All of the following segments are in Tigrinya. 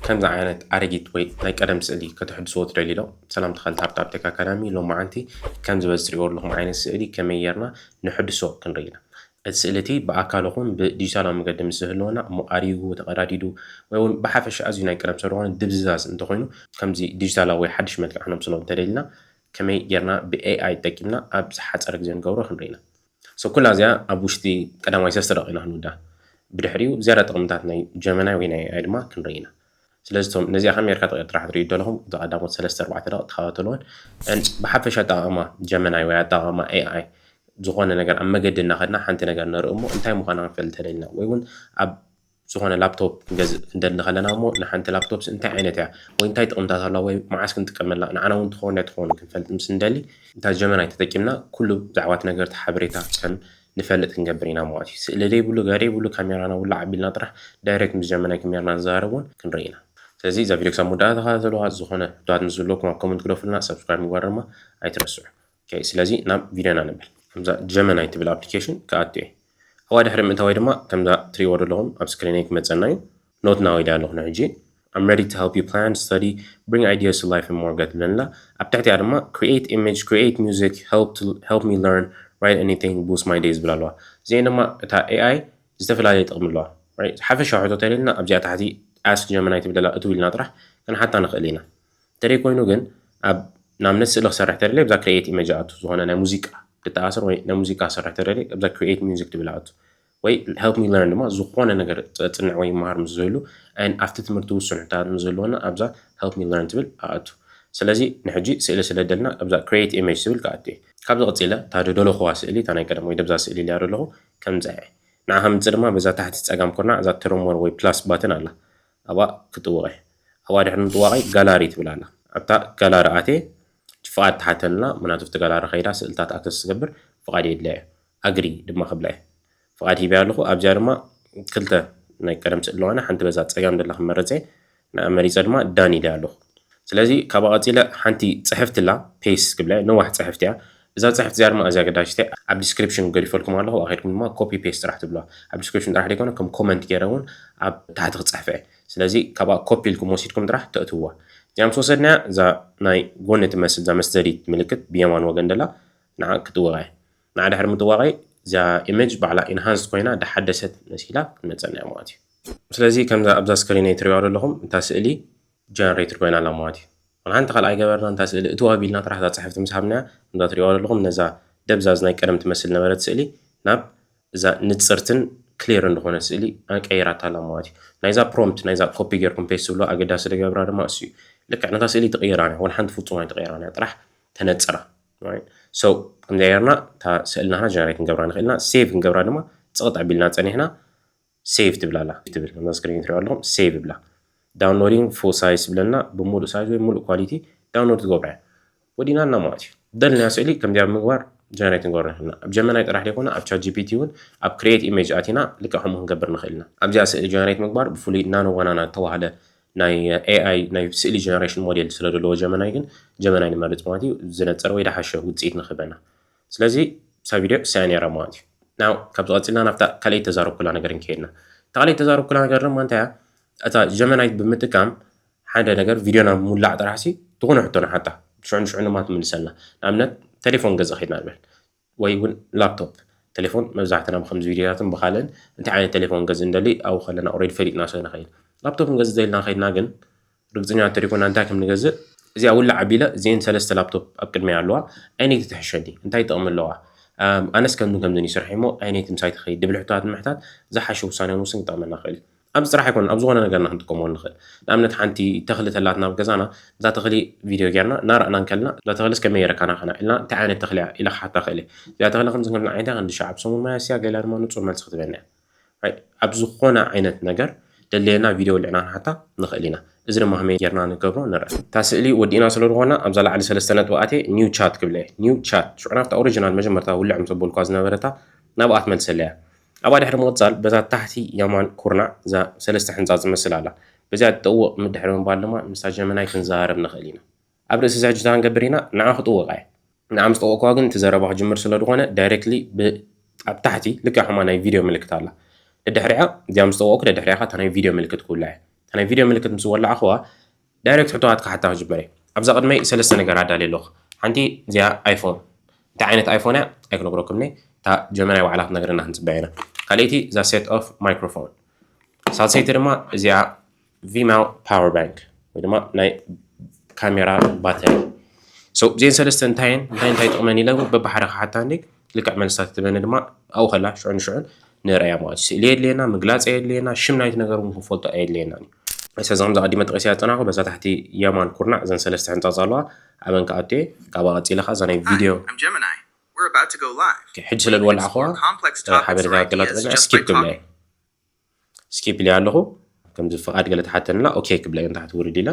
ከምዚ ዓይነት ኣረጊት ወይ ናይ ቀደም ስእሊ ከተሕድስዎ ትደልዩ ዶ? ሰላም ተኸታተልቲ ኣፕቴክ ኣካዳሚ፣ ሎማዓንቲ ከምዚ በዚ ትሪእዎ ዘለኹም ዓይነት ስእሊ ከመይ ጌርና ንሕድሶ ክንርኢ ኢና። እቲ ስእሊ እቲ ብኣካል ይኹን ብዲጂታላዊ መገዲ ምስ ዝህልወና እሞ ኣሪጉ፣ ተቐዳዲዱ ወይ እውን ብሓፈሻ ኣዝዩ ናይ ቀደም ስለ ዝኾነ ድብዝዛዝ እንተኾይኑ ከምዚ ዲጂታላዊ ወይ ሓድሽ መልክዕ ክነምስሎ እንተደሊና ከመይ ጌርና ብ ኤ ኣይ ተጠቂምና ኣብ ዝሓጸረ ግዜ ንገብሮ ክንርኢ ኢና። So ኩላ እዚኣ ኣብ ውሽጢ ቀዳማይ ሰለስተ ደቂቕ ኢና ክንውዳ። ብድሕሪኡ ዝያዳ ጥቕምታት ናይ ጀመናይ ወይ ናይ ኤ ኣይ ድማ ክንርኢ ኢና። ስለዚ እቶም ነዚኣ ከመይ ጌርካ ጥራሕ ትርእዩ ዘለኹም እዛ ቀዳሞት ሰለስተ ኣርባዕተ ደቂቕ ተኸታተልዎን። And ብሓፈሻ ኣጠቓቕማ ጀመናይ ወይ ኣጠቓቕማ ኤ ኣይ ዝኾነ ነገር ኣብ መገዲ እናኸድና ሓንቲ ነገር ንርኢ እሞ እንታይ ምዃና ክንፈልጥ ተደሊና ወይ እውን ኣብ ዝኾነ ላፕቶፕ ክንገዝእ ክንደሊ ከለና እሞ ንሓንቲ ላፕቶፕስ እንታይ ዓይነት እያ ወይ እንታይ ጥቕምታት ኣለዋ ወይ መዓስ ክንጥቀመላ ንዓና እውን ትኸውን ዶ ኣይትኸውን ክንፈልጥ ምስ እንደሊ እታ ጀመናይ ተጠቂምና ኩሉ ብዛዕባ እቲ ነገር እቲ ሓበሬታ ከም ንፈልጥ ክንገብር ኢና ማለት እዩ። ስእሊ ዘይብሉ ገለ ዘይብሉ ካሜራና ውላዕ ኣቢልና ጥራሕ ዳይሬክት ምስ ጀመናይ ከመይ ጌርና ንዘራረብ እውን ክንርኢ ኢና። ስለዚ እዛ ቪድዮ ክሳብ መወዳእታ ተኸታተልዋ። ዝኾነ ሕቶታት ምስ ዝህልወኩም ኣብ ኮመንት ግደፉልና። ሰብስክራይብ ምግባር ድማ ኣይትረስዑ። ኦኬ፣ ስለዚ ናብ ቪድዮና ንበል። ከምዛ ጀመናይ ትብል ኣፕሊኬሽን ክኣቱ እየ። ኣብኣ ድሕሪ ምእታወይ ድማ ከምዛ ትሪእዎ ዘለኹም ኣብ ስክሪነይ ክመፀና እዩ። Not now ኢለ ኣለኹ ንሕጂ። I'm ready to help you plan, study, bring ideas to life and more ገትብለንላ። ኣብ ትሕቲኣ ድማ create image, create music, help to help me learn, write anything, boost my day ዝብል ኣለዋ። እዚአን ድማ እታ ኤ ኣይ ዝተፈላለየ ጥቕሚ ኣለዋ። Right? ሓፈሻዊ ሕቶ ተደሊና ኣብዚኣ ታሕቲ ኣስክ ጀመናይ ትብል ዘላ እትው ኢልና ጥራሕ ክንሓታ ንኽእል ኢና። እንተደይ ኮይኑ ግን ኣብ ንኣብነት ስእሊ ክሰርሕ ተደልየ ብዛ ክሪኤት ኢሜጅ ኣቱ ዝኾነ ናይ ሙዚቃ ክተኣሳሰር ወይ ናይ ሙዚቃ ክሰርሕ ተደልየ ኣብዛ ክሪኤት ሚውዚክ ትብል ኣቱ ወይ help me learn ድማ ዝኾነ ነገር ጸጽንዕ ወይ ይመሃር ምስ ዝህሉ and ኣብቲ ትምህርቲ ውሱን ሕቶታት ምስ ዝህልወና ኣብዛ help me learn ትብል ኣቱ። ስለዚ ንሕጂ ስእሊ ስለ ደልና ኣብዛ ክሪኤት ኢሜጅ ትብል ክኣቱ እየ። ካብዚ ቀጺለ እታ ዝደለኹዋ ስእሊ እታ ናይ ቀደም ወይ ደብዛ ስእሊ ኢለያ ዘለኹ ከምዛ እየ። ንዓ ከምጽእ ድማ በዛ ታሕቲ ጸጋም ኩርናዕ እዛ ትርሞር ወይ ፕላስ ባትን ኣላ። ኣብኣ ክጥውቕ እየ። ኣብኣ ድሕሪ ምጥዋቐይ ጋላሪ ትብል ኣላ። ኣብታ ጋላሪ ኣትየ ፍቓድ ትሓተልና፣ ምኽንያቱ ኣብቲ ጋላሪ ከይዳ ስእልታት ኣክሰስ ትገብር ፍቓድ የድልያ እዩ። ኣግሪ ድማ ክብላ እየ። ፍቓድ ሂበያ ኣለኹ። ኣብዚኣ ድማ ክልተ ናይ ቀደም ስእሊ ኣለዋና፣ ሓንቲ በዛ ጸጋም ዘላ ክመረጽ እየ። ንኣ መሪጸ ድማ ዳን ኢለያ ኣለኹ። ስለዚ ካብኣ ቀጺለ ሓንቲ ጽሕፍቲ ኣላ፣ ፔስት ክብላ እየ፣ ነዋሕ ጽሕፍቲ እያ። እዛ ጽሕፍቲ እዚኣ ድማ ኣዝያ ኣገዳሲት እያ። ኣብ ዲስክሪፕሽን ገዲፈልኩም ኣለኹ፣ ኣብኣ ከድኩም ድማ ኮፒ ፔስት ጥራሕ ትብልዋ። ኣብ ዲስክሪፕሽን ጥራሕ ደይኮነ ከም ኮመንት ገይረ እውን ኣብ ታሕቲ ክጽሕፈ እየ። ስለዚ ካብኣ ኮፒ ኢልኩም ወሲድኩም ጥራሕ ተእትውዋ። እዚኣ ምስ ወሰድናያ እዛ ናይ ጎኒ ትመስል እዛ መስተዲት ምልክት ብየማን ወገን ደላ ንዓ ክጥውቓ እየ። ንዓ ድሕሪ ምጥዋቐይ እዛ ኢሜጅ ባዕላ ኢንሃንስድ ኮይና ዳሓደሰት መሲላ ክትመጸና እያ ማለት እዩ። ስለዚ ከምዛ ኣብዛ ስክሪነይ ትሪእዋ ዘለኹም እታ ስእሊ ጀነሬትድ ኮይና ኣላ ማለት እዩ። ዋላ ሓንቲ ካልእ ኣይገበርናን፣ እታ ስእሊ እትው ኣቢልና ጥራሕ እዛ ጽሕፍቲ ምስ ሃብናያ ከምዛ ትሪእዋ ዘለኹም ነዛ ደብዛዝ ናይ ቀደም ትመስል ነበረት ስእሊ ናብ እዛ ንጽርትን ክሊርን ዝኾነት ስእሊ ኣቀይራታ ኣላ ማለት እዩ። ናይዛ ፕሮምፕት ናይዛ ኮፒ ጌርኩም ፔስት ትብልዋ ኣገዳሲ ዝገብራ ድማ እሱ እዩ። ልክዕ ነታ ስእሊ ትቕይራን እያ፣ ዋላ ሓንቲ ፍጹም ኣይትቕይራን እያ፣ ጥራሕ ተነጽራ። Right? So ከምዚ ጌርና እታ ስእሊ ናህና ጀነሬት ክንገብራ ንኽእል ኢና። ሴቭ ክንገብራ ድማ ጽቕጥ ኣቢልና ጸኒሕና ሴቭ ትብል ኣላ ትብል። ከምዛ ስክሪን ትሪእዋ ኣለኹም ሴቭ ይብላ። ዳውንሎዲንግ ፉል ሳይዝ ትብለና፣ ብምሉእ ሳይዝ ወይ ምሉእ ኳሊቲ ዳውንሎድ ትገብራ እያ። ወዲናና ማለት እዩ። ደልናዮ ስእሊ ከምዚኣ ብምግባር ጀነሬት ክንገብር ንኽእል ኢና። ኣብ ጀመናይ ጥራሕ ዘይኮነ ኣብ ቻት ጂ ፒ ቲ እውን ኣብ ክሪኤት ኢሜጅ ኣቲና ልክዕ ከምኡ ክንገብር ንኽእል ኢና። ኣብዚኣ ስእሊ ጀነሬት ምግባር ብፍሉይ ናኖ ባናና ዝተባህለ ናይ ኤ ኣይ ናይ ስእሊ ጀነሬሽን ሞዴል ስለ ዘለዎ ጀመናይ ግን ጀመናይ ንመርጽ ማለት እዩ። ዝነጸረ ወይ ዝሓሸ ውጽኢት ንኽህበና። ስለዚ እዛ ቪድዮ እሳያ ነይራ ማለት እዩ። ናው ካብዚ ቀጺልና ናብታ ካልኣይቲ ተዛረብኩላ ነገር እንከይድና። እታ ካልኣይቲ ተዛረብኩላ ነገር ድማ እንታይ እያ? እታ ጀመናይ ብምጥቃም ሓደ ነገር ቪድዮና ሙላዕ ጥራሕሲ ዝኾነ ሕቶ ንሓታ። ሽዑ ንሽዑ ድማ ትምልሰልና። ንኣብነት ቴሌፎን ገዝእ ከይድና ንበል። ወይ እውን ላፕቶፕ። ቴሌፎን መብዛሕትና ብከምዚ ቪድዮታትን ብኻልእን እንታይ ዓይነት ቴሌፎን ገዝእ እንደሊ ኣብኡ ከለና ኦልሬዲ ፈሊጥና ስለ ንኸይድ። ላፕቶፕ ንገዝእ ዘይልና ከይድና ግን ርግጽኛ እንተደይኮና እንታይ ከም ንገዝእ እዚኣ ውላዕ ኣቢለ እዚኤን ሰለስተ ላፕቶፕ ኣብ ቅድመይ ኣለዋ። ኣየነይቲ ትሕሸኒ? እንታይ ጥቕሚ ኣለዋ? ኣም፣ ኣነስ ከምዝን ከምዝን ይሰርሕ እሞ ኣየነይቲ ምሳይ ትኸይድ? ድብል ሕቶታት ንምሕታት ዝሓሸ ውሳኔ ክንውስን ክጠቕመና ይኽእል እዩ። ኣብዚ ጥራሕ ኣይኮነን፣ ኣብ ዝኾነ ነገርና ክንጥቀመሉ ንኽእል። ንኣብነት ሓንቲ ተኽሊ ተላትና ኣብ ገዛና፣ እዛ ተኽሊ ቪድዮ ጌርና እናረኣና እንከልና፣ እዛ ተኽልስ ከመይ ጌረካ ናኸና ኢልና፣ እንታይ ዓይነት ተኽሊ እያ ኢለ ክሓታ እኽእል እየ። እዚኣ ተኽሊ ከምዚ ከምዚ ዓይነት እያ፣ ክንዲ ሸዓ ብሰሙን ማይ ኣስትያ፣ ገላ ድማ ንጹር መልሲ ክትበና እያ። Right? ኣብ ዝኾነ ዓይነት ነገር ደለየና ቪድዮ ወሊዕና ክንሓታ ንኽእል ኢና። እዚ ድማ ከመይ ጌርና ንገብሮ ንርአ። እታ ስእሊ ወዲእና ስለ ዝኾና ኣብዛ ላዕሊ ሰለስተ ነጥቢ ኣትየ ኒው ቻት ክብለ እየ። ኒው ቻት። ሽዑ ናብታ ኦሪጂናል መጀመርታ ውልዕ ምስ ኣበልኳ ዝነበረታ ናብኣ ትመልሰለይ እያ። ኣብኣ ድሕሪ ምቕጻል በዛ ታሕቲ የማን ኩርናዕ እዛ ሰለስተ ሕንጻጽ ትመስል ኣላ። በዚኣ ትጥውቕ ምድሕሪ ምባል ድማ ምስታ ጀመናይ ክንዘራረብ ንኽእል ኢና። ኣብ ርእሲ እዚ ሕጂ እንታይ ክንገብር ኢና? ንዓ ክጥውቓ እየ። ንዓ ምስ ጠወቕኩዋ ግን እቲ ዘረባ ክጅምር ስለ ዝኾነ ዳይሬክትሊ ብ-፣ ኣብ ታሕቲ ልክዕ ከማ ናይ ቪድዮ ምልክት ኣላ። ደድሕሪኣ እዚኣ ምስ ጠወቕኩ ደድሕሪኣ እታ ናይ ቪድዮ ምልክት ክውላ እየ። ናይ ቪድዮ ምልክት ምስ ወላዕኹዋ ዳይሬክት ሕቶታት ክሓታ ክጅመር እየ። ኣብዛ ቅድመይ ሰለስተ ነገር ኣዳልየ ኣለኹ። ሓንቲ እዚኣ ኣይፎን፣ እንታይ ዓይነት ኣይፎን እያ ኣይክነግረኩም እየ። እታ ጀመናይ ባዕላ ክትነግረና ክንፅበያ ኢና። ካልኣይቲ እዛ set of microphone፣ ሳልሰይቲ ድማ እዚኣ V mount power bank ወይ ድማ ናይ ካሜራ ባተሪ። So እዚአን ሰለስተ እንታይን እንታይ እንታይ ጥቕመን ኢለ እውን በብሓደ ክሓታ እንዴ ልክዕ መልስታት ትበኒ ድማ ኣብኡ ከላ ሽዑ ንሽዑ ንርእያ ማለት እዩ። ስእሊ የድልየና፣ ምግላፅ የድልየና፣ ሽም ናይቲ ነገር እውን ክንፈልጦ ኣየድልየናን እዩ። ስለዚ ከምዚ ቀዲመ ጠቂሰ ያፀናኹ በዛ ታሕቲ የማን ኩርናዕ እዘን ሰለስተ ሕንፃፅ ኣለዋ። ኣበን ክኣቱ እየ። ካብኣ ቀፂለ ከዓ እዛ ናይ ቪድዮ I'm Gemini. We're about to go live. ሕጂ ስለ ዝወላዕኹዋ Complex topics or ሓበሬታ ideas ክለጥረና just ስኪፕ by ክብለ talking. ስኪፕ ኢለ ኣለኹ። ከምዚ ፍቓድ ገለ ተሓተንላ ኦኬ ክብለ እዮም ታሕቲ ውርድ ኢለ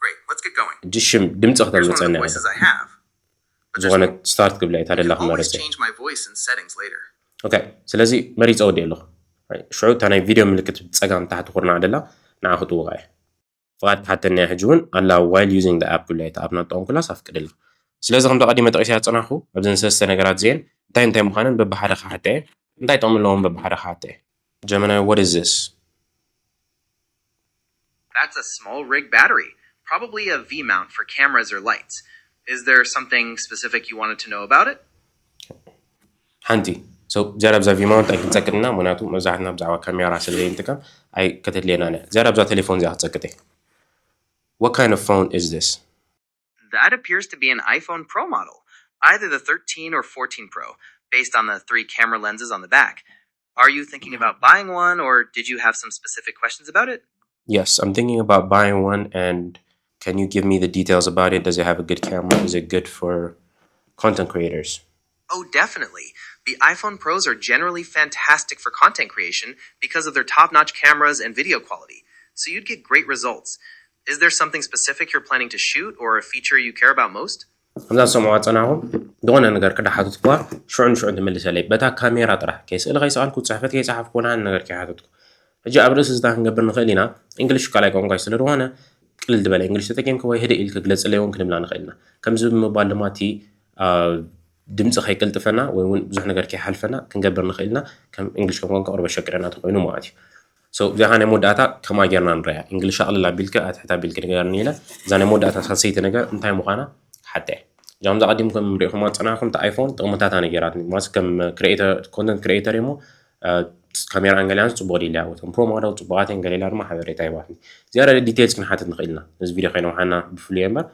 Great. Let's get going. ሕጂ ሽም ድምፂ Here's one of ክተምፀና the voices I have. But there's ዝኾነ more. ስታርት ክብለ እታ I ደላ can always ክመርፅ change my voice and settings later. ኦኬ። ስለዚ መሪፀ ወዲ ኣለኹ። ሽዑ እታ ናይ ቪድዮ ምልክት ፀጋም ታሕቲ ኩርናዕ ደላ ንዓ ክጥውቓ እየ። ፍቓድ ክሓተኒ እያ። ሕጂ እውን ኣላ while using the app ክብላ እየ። እታ ኣፕ ናጠቐምኩላስ ኣፍቅድላ። ስለዚ ከምቲ ቀዲመ ጠቂሰ ያፀናኹ ኣብዘን ሰለስተ ነገራት እዚአን እንታይ እንታይ ምዃነን በብሓደ ክሓተ እየ። እንታይ ጥቕሚ ኣለዎም በብሓደ ክሓተ እየ። Gemini, what is this? That's a small rig battery, probably a V mount for cameras or lights. Is there something specific you wanted to know about it? ሓንቲ ዝያዳ ብዛ V mount ኣይክንፀቅጥና፣ ምክንያቱ መብዛሕትና ብዛዕባ ካሜራ ስለ ዘይንጥቀም ኣይከተድልየና እያ። ዝያዳ ብዛ ቴሌፎን እዚኣ ክፀቅጥ እየ። What kind of phone is this? That appears to be an iPhone Pro model, either the thirteen or fourteen Pro, based on the three camera lenses on the back. Are you thinking about buying one, or did you have some specific questions about it? Yes, I'm thinking about buying one, and can you give me the details about it? Does it have a good camera? Is it good for content creators? Oh, definitely. The iPhone Pros are generally fantastic for content creation because of their top notch cameras and video quality, so you'd get great results. Is there something specific you're planning to shoot or a feature you care about most? ከምዛ ዝሰምዑ ኣፀናኹም ዝኾነ ነገር ክዳ ሓተትኩዋ ሽዑ ንሽዑ ትምልሰለይ። በታ ካሜራ ጥራሕ፣ ከይስእሊ ከይሰኣልኩ፣ ፅሕፈት ከይፀሓፍኩ፣ ወላ ነገር ከይሓተትኩ። ሕጂ ኣብ ርእሲ ዝታ ክንገብር ንኽእል ኢና። እንግሊሽ ካልኣይ ቋንቋይ ስለ ዝኾነ ቅልል ዝበለ እንግሊሽ ተጠቂምኪ ወይ ህድእ ኢልኪ ግለፅለይ እውን ክንብላ ንኽእል ኢና። ከምዚ ብምባል ድማ እቲ ድምፂ ከይቅልጥፈና ወይ እውን ብዙሕ ነገር ከይሓልፈና ክንገብር ንኽእል ኢና። ከም እንግሊሽ ከም ቋንቋ ቁርበ ሸቅረና ተኮይኑ ማለት እዩ። እዚኣ ናይ መወዳእታ ከማ ጌርና ንረያ። እንግሊሽ ኣቕልል ኣቢልኪ ኣትሕት ኣቢልኪ ንገርኒ ኢለ እዛ ናይ መወዳእታ ሳልሰይቲ ነገር እንታይ ምዃና ሓተ። እዚኦም ዝቐዲምኩም ሪኢኹም ኣፀናኹም እቲ ኣይፎን ጥቕምታታ ነጌራትኒ ማለት ከም ኮንተንት ክሪኤተር እሞ ካሜራ እንገሊያን ፅቡቕ ዲልያ ወቶም ፕሮ ማዳው ፅቡቓት እየን ገሌላ ድማ ሓበሬታ ይባትኒ። ዝያዳ ዲቴልስ ክንሓትት ንኽእል ኢና ነዚ ቪድዮ ከይነውሓና ብፍሉይ እምበር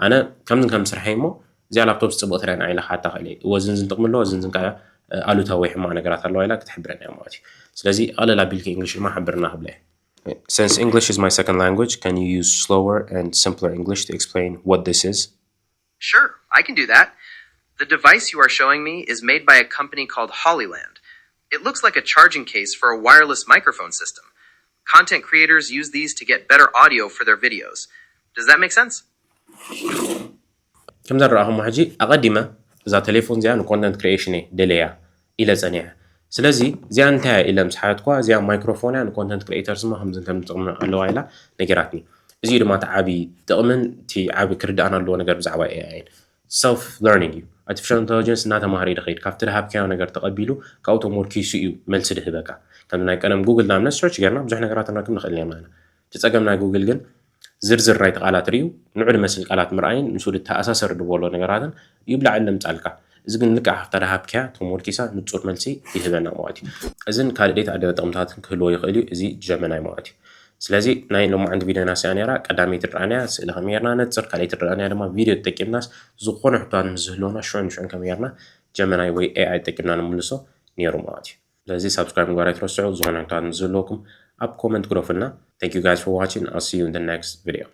ኣነ ከምዚ ከም ስርሐይ እሞ እዚኣ ላፕቶፕ ፅብቕቲ ርያ ንዓይለ ክሓታ ክእል እየ። እዎ ዝንዝን ጥቕሚ ኣለዎ ዝንዝን ከዓ ኣሉታዊ ወይ ሕማቕ ነገራት ኣለዋ ኢላ ክትሕብረና እያ ማለት እዩ። ስለዚ ቀለል ኣቢልኪ እንግሊሽ ድማ ሓብርና ክብለ እየ። Since English is my second language, can you use slower and simpler English to explain what this is? Sure, I can do that. The device you are showing me is made by a company called Hollyland. It looks like a charging case for a wireless microphone system. Content creators use these to get better audio for their videos. Does that make sense? ከም ዘረኣኹሞ ሕጂ ኣቐዲመ እዛ ቴሌፎን እዚኣ ንኮንተንት ክሪኤሽን እየ ደለያ ኢለ ጸኒሐ። ስለዚ እዚኣ እንታይ እያ ኢለ ምስ ሓተትኳ እዚኣ ማይክሮፎን እያ ንኮንተንት ክሪኤተርስ ድማ ከምዝን ከም ዝጥቕሚ ኣለዋ ኢላ ነጊራትኒ። እዚ እዩ ድማ እቲ ዓቢ ጥቕምን እቲ ዓቢ ክርዳእና ኣለዎ ነገር ብዛዕባ ኤኣይን። ሰልፍ ለርኒንግ እዩ። ኣርቲፊሻል ኢንተለጀንስ እናተማሃረ እዩ ዝኸይድ። ካብቲ ዝሃብካዮ ነገር ተቐቢሉ ካብኡ ተሞርኪሱ እዩ መልሲ ዝህበካ። ከም ናይ ቀደም ጉግል ንኣብነት ሰርች ጌርና ብዙሕ ነገራት ክንረክብ ንኽእል ኢና። እቲ ጸገም ናይ ጉግል ግን ዝርዝር ናይቲ ቃላት ርእዩ ንዑ ዝመስል ቃላት ምርኣይን ምስኡ ዝተኣሳሰር ዝበሎ ነገራትን እዩ ብላዕሊ ለምጻልካ። እዚ ግን ልክዕ ካብታ ዝሃብካያ ተሞርኪሳ ንጹር መልሲ ይህበና ማለት እዩ። እዝን ካልእ ዴታ ኣደለ ጥቕምታትን ክህልዎ ይኽእል እዩ እዚ ጀመናይ ማለት እዩ። ስለዚ ናይ ሎማዓንቲ ቪድዮና ስያ ነራ ቀዳመይቲ ትረኣንያ ስእሊ ከመይ ጌርና ነጽር ካልኣይቲ ትረኣንያ ድማ ቪድዮ ተጠቂምናስ ዝኾነ ሕቶታት ምስ ዝህልወና ሽዑ ንሽዑ ከመይ ጌርና ጀመናይ ወይ ኤኣይ ተጠቂምና ንምልሶ ነይሩ ማለት እዩ። ስለዚ ሳብስክራይብ ምግባር ኣይትረስዑ። ዝኾነ ሕቶታት ምስ ዝህልወኩም ኣብ ኮመንት ግደፉልና። Thank you guys for watching. I'll see you in the next video.